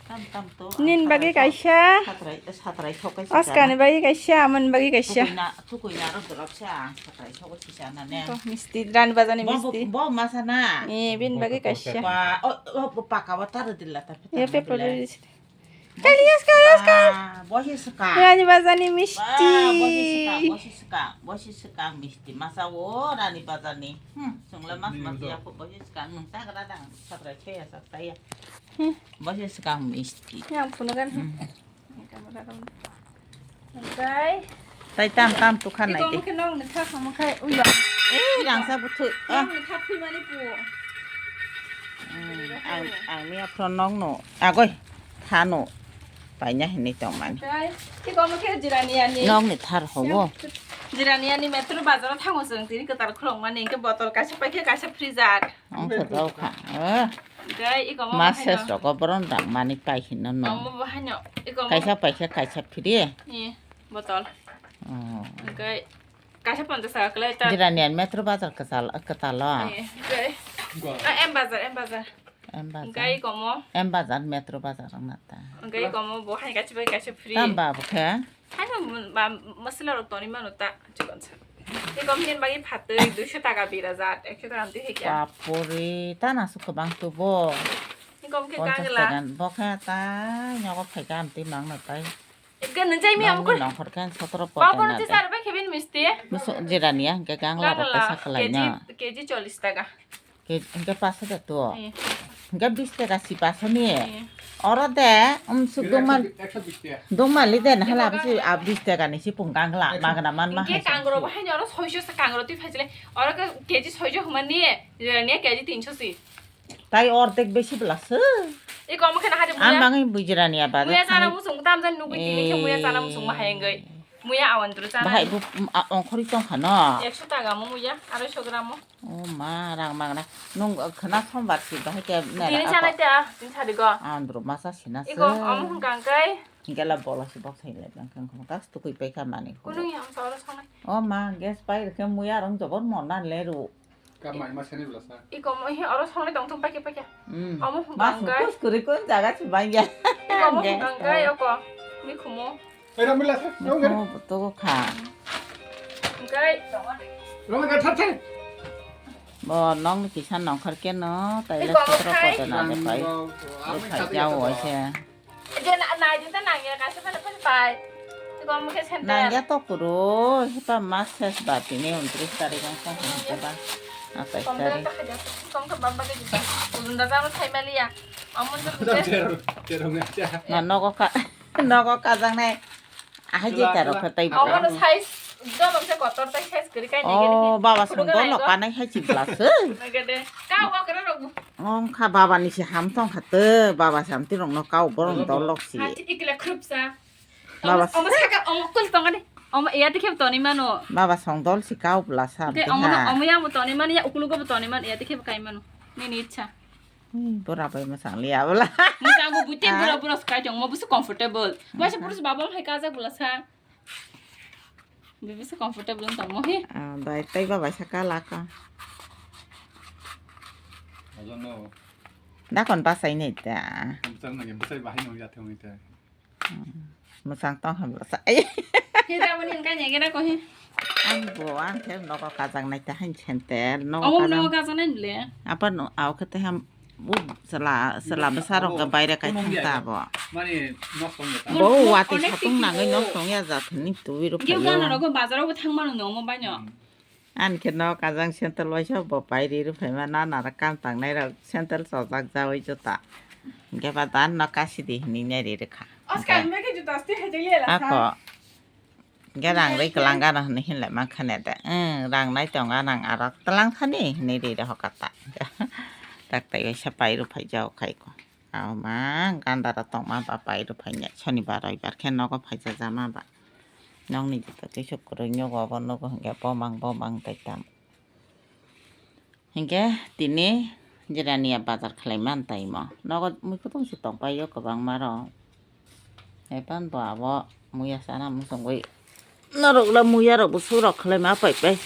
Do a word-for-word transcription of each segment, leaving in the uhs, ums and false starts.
Tam tam to. Nin bagwi kaisa. Satrai satrai sok kaisa. Oskar ni bagwi kaisa, amon bagwi kaisa. Tukuina tukuina ro dorop sa ang satrai sok kaisa na ne. Ko misti, Rani Bazar ni misti. Bo masa na. Eh, bini bagwi kaisa. Ba o o paka wa tar dilla ta. Ye pe pore. Kali Oskar, Oskar. Bosi sukang. Rani Bazar ni misti. Bosi sukang, bosi sukang, bosi sukang misti. Masa o Rani Bazar ni. Hmm, sungla mas mas ya ko bosi sukang nung ta kara dang satrai khe ya satrai ya. Hmm. Bosi sukang misti. Yang puno kan. Hmm. Kamera dong. Oke. Tai tam tam tu khan nai. Iko mungkin nong ni thak sama kai uyo. Eh, rangsa buthu. Ah. Nong ni thak phi mani pu. Hmm, ang ang ni apron nong no. Agoi. Thano. Paina hini tong mani. Oke. Iko mungkin jirani ani. Nong ni thar hobo. Jirani ani metro bazar thango sung tini ketar khulong mani ke botol kaisa paikhe kaisa freezer. Ang sa dau kha. Eh. Oke, iko mo. Mas ses rok o boron rang mani pai hino no. Omo bo haino. Iko mo. Kaisa paikhe kaisa free. Ni botol. Oh. Oke. Kaisa ponchas taka kle ta. Jirani an metro bazar kwtal kwtal o. Ni, oke. Ah, M bazar, M bazar. M bazar. Oke, iko mo. M bazar metro bazar na ta. Oke, iko mo bo haino kaisa pai kaisa free. Tam ba bo khe. Haino ba masala rok toni mano ta chikon sa. Ni kom hin bagi phatwi duiso taka bira jat, ekso gram twi hekya. Bapore, ta nasu kwbang tubo. Ni kom khe gangla. Bo khe ta nyogo phaikha amtwi mangno tai. Ekka nunjai mi amkul. Nongkhor khe sotoro pota na. Bapore ti sar bai khebin misti. Musu jirani ya, hingke gangla rok ta sakalai na. Keji, keji chollis taka. Ke-, hingke paso de to. Eh. Hingke bis taka si paso ni. Eh. Oro de, um, suk dongmal-, dongmali de, nahala bisi a bis taka ni si pung gangla, magna man ma. Hingke hai kangro bo haino oro soiso se kangro twi phaisile. Oro ke keji soiso humani, jirani keji tinso si. Tai ordek besi bela se. Iko omo khe na hari muya. Ang bangi bujirani ya ba. Muya chana musung tam jan nugui tini khe muya chana musung ma hai ngai. Muya awan dru chana. Bahai bu, a, ongkhori tong kha no. Ekso taka mo muya, aroiso gram mo. O ma, rang magna. Nung khna sombar si bahai ke nera. Tini chana ta, tini sari go. Andro masa sina se. Iko omo hung kang kai. Gela bola si bok sai le bang kang khna kas tukui pai kha mani. Kunung yang sa oro songnai. O ma, gas pai rikhe muya rong jobor mon na le ru. Ka mai ma sene bla sa. Iko mo hi oro songnai tong thung paikhe paikhe. Hmm. Omo hung kang kai. Kus kuri kun jaga si bang ya. Iko mo hung kang kai oko. Mi khumo. Oi, Ramila, sir, Ramila. Nokno botogo kha. Hingkai. Ramila, thar, thar. Bo nokni kisa nongkhor keno, taile sotro koto na de pai. Bo phai jao waise. Je na, na, je ta nangya, kaisa phano phano pai. Tiko omo khe sandal. Nangya to kuro, hipa mas ses ba tini untris tarik ang song hingke ba. Atais tarik. Kom da ta khaja, kom ta bamba ke jita. Ujunda jano thai maliya. Amon je. Jero, jero ngacha. Na nogo ka. Nogo kajaknai. Ahai je taro khe tai. Omo no size, joto se kotor tai size kwrwi kai nai. Oh, baba song dolo kanai hai chibla se. Nagade. Ka wa kra rogu. Ong kha baba ni se ham tong kha te, baba sam ti rong no kau borong dolok si. Hati ikla khrupsa. Baba. Omo saka omo kul tong ani. Omo ya dikhe toni mano. Baba song dol si kau bla sa. Omo yang toni mano ya ukulugo toni mano ya dikhe kai mano. Nini ichha. Bora bai masang liya bala. Musa go bute bura bura skai jong mo busu comfortable. Waisa purus baba hai kaja bula sa. Bibisu comfortable tong mo hi. Dai tai baba saka laka. Ajono. Dakon basai nei ta. Bwsai bahai nung ya thung ite. Mwchang tong hwn bwsa. Hi da mani hwn kai nai gena ko hi. Ang bo ang khe nogo kajak nai ta hain center nogo. Omo nogo kajak nai le. Apa no au khe te ham bu sala sala bwsa rok khe baire kai thang ta bo. Mani nok tong ya ta. Bo wati satung nangwi nok tong ya ja thani twi rok. Ge gana rogo bazar o thang mano no mo bai no. Ani khe nok ajang sandal waisa bo pai ri rw phaima na nara kam tangnai rok sandal chojak jaui juta. Hingke ba dan nok kasi di hinui nai ri rwkha. Oscar, hingke hingke juta asti hai jai lela sa. Ako. Hingke rang ri kwlang gana hinui hinlai mankha ne de. Rang nai tonga nang arok tlang thani hinui ri rw hoka ta. Tak tai waisa pai rw phai jao khai ko. Aw ma ganda rok tongma ba pai rw phai ne sonibar roibar khe nogo phai jajama ba. Nokni jotto khe suk kwrwi nogo obo nogo hwnkhe bomang bomang tei tam. Hwnkhe tini jirania bazar khlai man tai mo. Nogo mui kutung se tong pai o kwbangma rok. Epan bo abo muya sana muchungwi. Norok le muya rok bwswk rok khlai ma pai pai.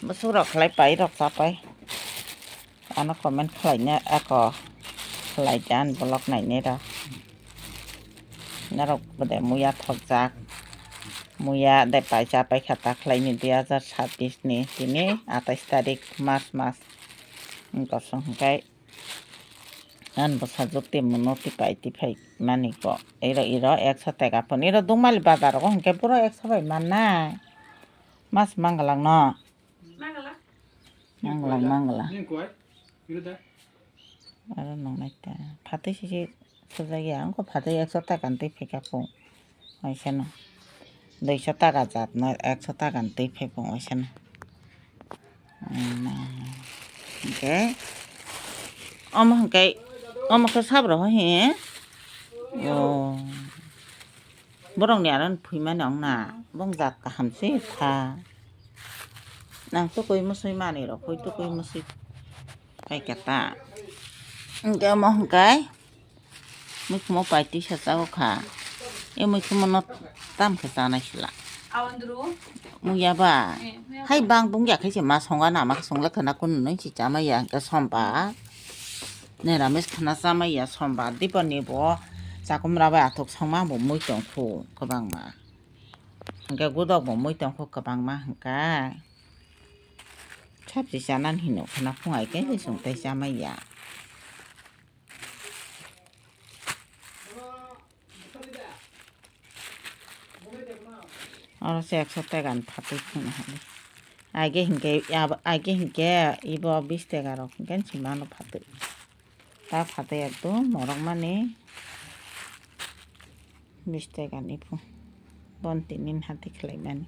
Bwswk rok khlai pai rok cha pai. Ano comment khlai na ako. Khlai jan vlog nainai rok. Norok bwdai muya thokjak. Muya de paisa paikha ta khlaini dui hazar sabbish ni tini atais tarik mas mas. Kosong hwnkhe. Ani bwsa jukti mwnwi twi pai twi phai mani kok. Iro, iro ekso taka phone. Iro Dungmali bazar o hwnkhe boro ekso bai mannai. Mas Mangalak no. Mangalak, Mangalak. Aro nongnai ta. Phatwi sisi sujak ya. Wngkha phatwi ekso taka ni twi phaikha phung. Waisano. Duiso taka jat no ekso taka ni twi phai phung waisano. Hwnkhe omo hwnkhe omo khe sab rw he. Oh. Borokni aro phuimani ongna bong jat kaham se kha. Nang tukui musui manwi rok khui tukui musui paikha ta. Hwnkhe omo hwnkhe. Muikhumo pai tisa chago kha. E muikhumo no tam khe chanai sila. Muya ba. Hai bang bung ya khe se ma songa na ma songle khana kun nung si chamai ya hwnkhe somba. Neramis khana chamai ya somba. Dipani bo chakumra bai athok songma bo mui tong khu kwbangma. Hwnkhe gudok bo mui tong khu kwbangma hwnkhe. Sabji chanan hino khana phung ai khe se sung tai chamai ya. Oro se ekso taka ni phatwi phano hali. Age hinkhe, age hinkhe ibo bish taka rok hinkhe se mano phatwi. Ta phatwi ekdom norok mani bish taka ni phu. Bon tini hati khlai mani.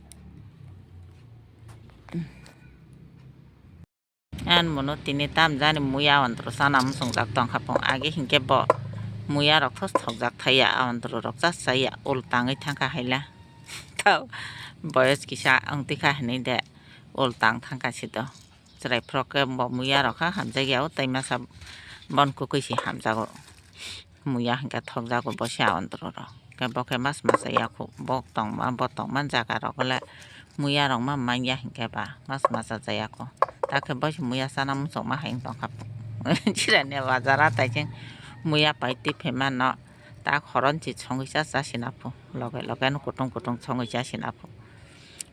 Ani mono tini tam jani muya ontro sana muchungjak tongkha phung. Age hinkhe bo muya rok thos thokjak thaiya, a ontro rok chas chaya ul tangwi thangkha haila. Tao boyos kisa wngtwi kha hinwi de ul tang thangkha sido. Chwrai phorok khe bo muya rok kha hamjakya o tei masa bon kwkwi se hamjago. Muya hinkhe thokjago bo se a ontro rok. Khe bo khe mas masa yakho, bo tongma, bo tongma jaga rok le muya rok ma manya hinkhe ba mas masa jayakho. Ta khe bo se muya chana muchungma hai wng tongkha. Chirania bazar a taising muya pai twi phaima no ta khoron chi songwi cha cha sina phu. Loge loge no kutung kutung songwi cha sina phu.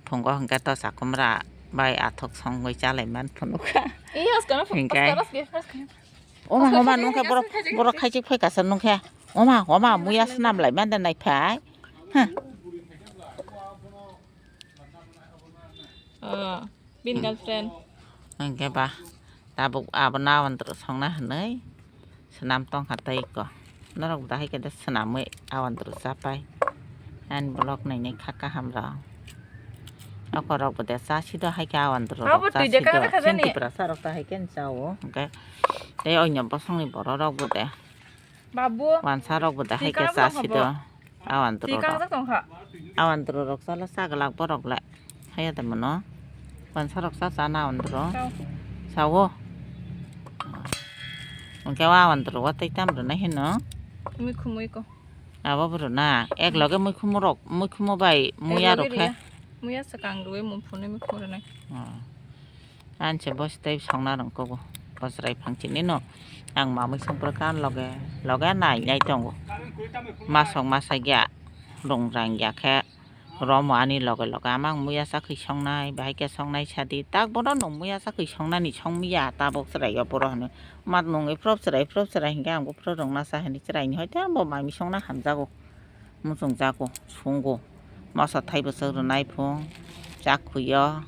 Phungo hinkhe to chakumra bai athok songwi chalai man phunukha. Hinkhe. Oma, oma, nungkhe borok, borok khaijik phai kasa nungkhe. Oma, oma, muya swnam lai mande nai phai. Huh. Oh, bini girlfriend. Hwnkhe ba, tabuk abo na ontro songna hinwi swnam tongkha tei ko. Norok bo dahai khe de swnamwi a ontro chapai. Ani vlog nainai kha kaham rok. Oko rok bo de cha sido hai khe a ontro rok cha sido. Chini Tiprasa rok ta hai khe cha o. Hwnkhe tei oinw bosongni borok rok bo de. Babu. Wansa rok bo de hai khe cha sido. A ontro rok. A ontro rok chala cha glak borok le. Haya de mono. Wansa rok cha cha na ontro. Sao. Hwnkhe a ontro wa tei tam rwnai hino. Mui khumui ko. Abo bwrwna, ek loge muikhumu rok, muikhumu bai muya rok khe. Muya swkang rwui mung phunui muikhumu rwnai. Oh. Anse bo se tei songna rwngkukgo. Bo chwrai phang chini no. Ang mamui songpra kan loge, loge nai nai tongo. Masok masakya, rung rangya khe. Romo ani loge loge ama ang muya chakhui songnai, bahai khe songnai sadi. Tak bono nwng muya chakhui songnani songmiya, tabuk chwraio boro hwnwi. Mat nwng ephrob chwrai, ephrob chwrai hinkhe ang buphuru rwngna sa hwnwi chwraini hoi tei bo mai misongno hamjago, muchungjago, sungo. Moso thai bwswk rwnai phung, chakhuio,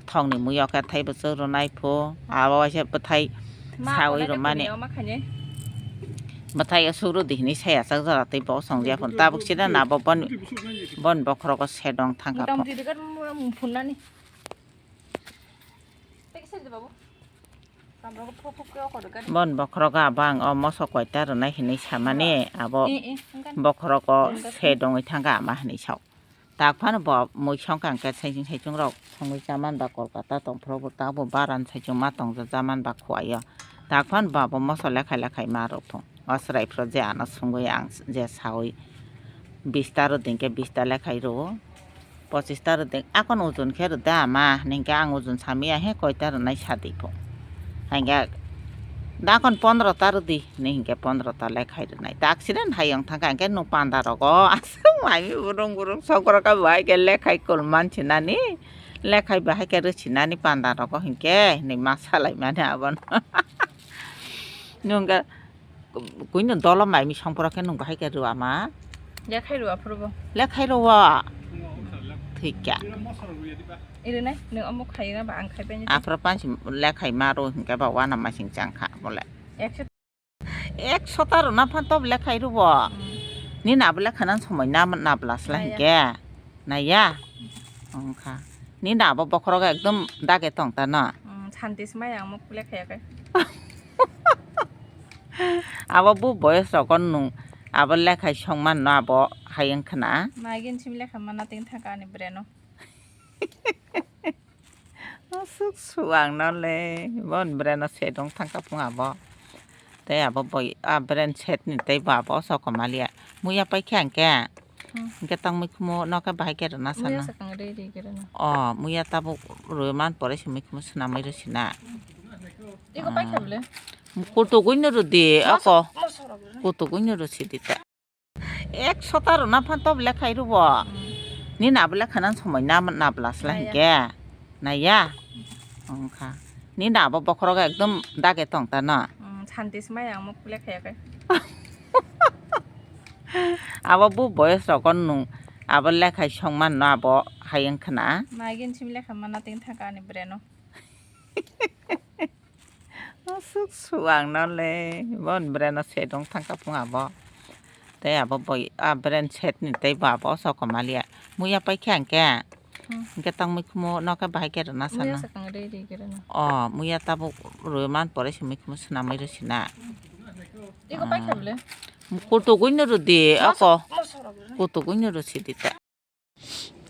thokni muiyo khe thai bwswk rwnai phung, abo waisa bwthai sawi rwmani. Bwthai aswk rwdi hwnwi sai achak jora tei bo songya phung. Tabuk sida na bo boni, boni bokhorogo sedong thangkha phung. Bon bokhorogo abo ang o moso koita rwnai hinwi samani abo bokhorogo se dongwi thangkha ama hinwi sao. Tak phano bo mui songkha hwnkhe saichung saichung rok songwi chaman ba Kolkata tongphuru bo tabuk baran saichung ma tongjajaman ba khuaio. Tak phano bo abo moso lekhai lekhai ma rwphung. O chwrai phuru je ano sungwi ang je sawi bista rwdi hwnkhe bista lekhai rwo. Pochista rwdi, akon ojon khe rwda ama, hwnkhe ang ojon samiya he koita rwnai sadi pho. Hwnkhe Dakon pondro ta rwdi, ni hinkhe pondro ta lekhai rwnai. Ta accident hai wng thangkha, hinkhe nwng panda rogo aswk maimi burung burung sokro kha bo, hai khe lekhai kol mansinani, lekhai bo hai khe rwsinani panda rogo hinkhe, hinwi ma salaimani abono. Nwng khe, kuino dolo maimi songphoro khe nwng bo hai khe rwama. Lekhai rw aphuru bo. Lekhai rw o. Thik kha. Iri nai, nwng omo khai na ba ang khai pai nai. Aphuru pansi lekhai ma rw hinkhe ba wana masing chang kha bole. Ekso. Ekso ta rw na phan top lekhai rw o. Hmm. Nini abo lekha nang somoi na, na bwla sla Naya. Hinkhe. Naya. Wngkha. Nini abo bokhorok ekdom dage tong ta no. Hmm, santi se maya ang muk lekhai ya kai. Abo bo boyos rogo nwng abo lekhai songman no abo hai wngkha na. Maigin sim lekha mana tin thangka ani breno. Aswk suang no le, bon breno sedong thangka phung abo. Tei abo boi, a bren set ni tei bo abo soko malia. Muya pai khe ang khe. Hmm. Hingke tang mikhumo no khe bahai khe rwna sana. Muya sakang ri ri khe rwna. O, muya tabuk rwi man pore se mikhumo swnamwi rw sina. Iko pai khe bole? Kutugwi no rw di, Masa-, ako. Masa rok rw. Kutugwi no rw si di ta. Ekso ta rw na phan top lekhai rw bo. Hmm. Nini abo lekha nang somoi na, na bwla sla Naya. Hinkhe. Naya. Wngkha. Nini abo bokhorok ekdom dage tong ta no. Hmm, santi se maya ang muk lekhai ya kai. Abo bo boyos rogo nwng abo lekhai songman no abo hai wngkha na. Maigin sim lekha mana tin thangka ani breno. Aswk suang no le, bon breno sedong thangka phung abo. Tei abo boi, a bren set ni tei bo abo soko malia. Muya pai khe ang khe. Hmm. Hingke tang mikhumo no khe bahai khe rwna sana. Muya sakang ri ri khe rwna. O, muya tabuk rwi man pore se mikhumo swnamwi rw sina. Iko pai khe bole? Kutugwi no rw di, Masa-, ako. Masa rok rw. Kutugwi no rw si di ta.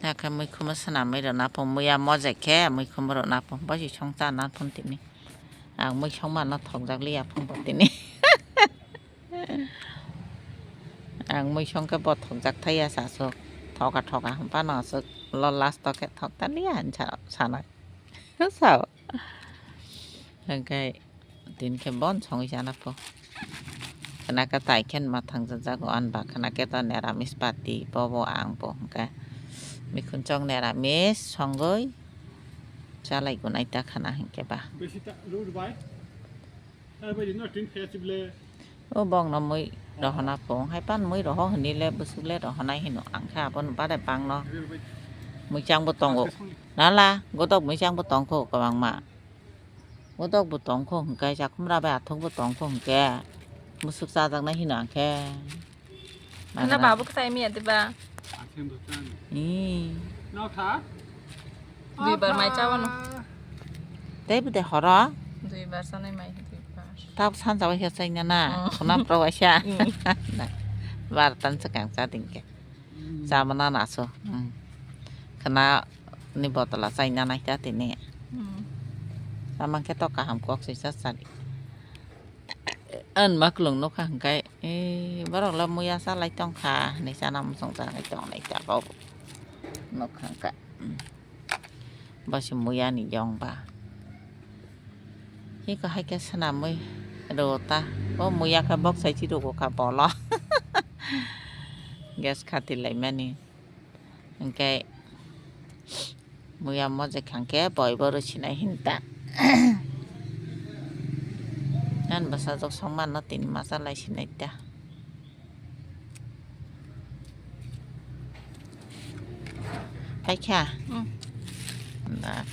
Hakhe mikhumo swnamwi rwna phung muya mojek khe mikhumo rwna phung bosi song chana phung tini. Ang mui song mano thokjak liya phung bo tini. Ang mui song khe bo thokjak thaiya sasuk. Thoka thoka hwn phano aswk lo last o khe thok ta liya hwn sa-, sanai. Sao. Hwnkhe tini khe bon songwi chana pho. Khwna khe tai khe ma thangjajago ani ba khwna khe to neramis party bobo ang bo hwnkhe. Mikhunchok neramis songwi chalai gunai ta khwna hinkhe ba. Besi ta rur bai. Ar bai no tin khe chible. O bongno mui rohona phung, hai pan mui roho hwnwi le bwswk le rohonai hino, ang khe abono bare bangno muichang bo tongo. Nala, godok muichang bo tongkho kwbangma. Godok bo tongkho hwnkhe, chakhumra bai athok bo tongkho hwnkhe, bwswk chajaknai hino ang khe. Khwna babu kwtai miya diba? Ih. Dui bar mai chawano. Tei bwdai horo? Dui bar chanai mai, dui bar. Tabuk sanjao khe chaina na? Oh. Khuna pro waisa. Mm. Bar tan chakang cha dingke. Mm. Chamana naso. Mm. Khwna ni botola chaina nai ta tini. Mm. Chamang khe to kaham kok sui cha chali. An maklung nukha hwnkhe, "Eh, borok le muya chalai tongkha," hinwi chana muchung chagwi tongnai tabuk. Nukha hwnkhe, hmm. Bo se muya ni yong ba. Hiko hai khe swnamwi rw ta. O muya khe bok sai chi rwgo kha bolo. Gas khati laimani. Hwnkhe muya mojek hwnkhe boibo rw sinai hinta. Yan bwsajwk songmanno tini ma chalai sinai ta. Paikha? Hmm. Da.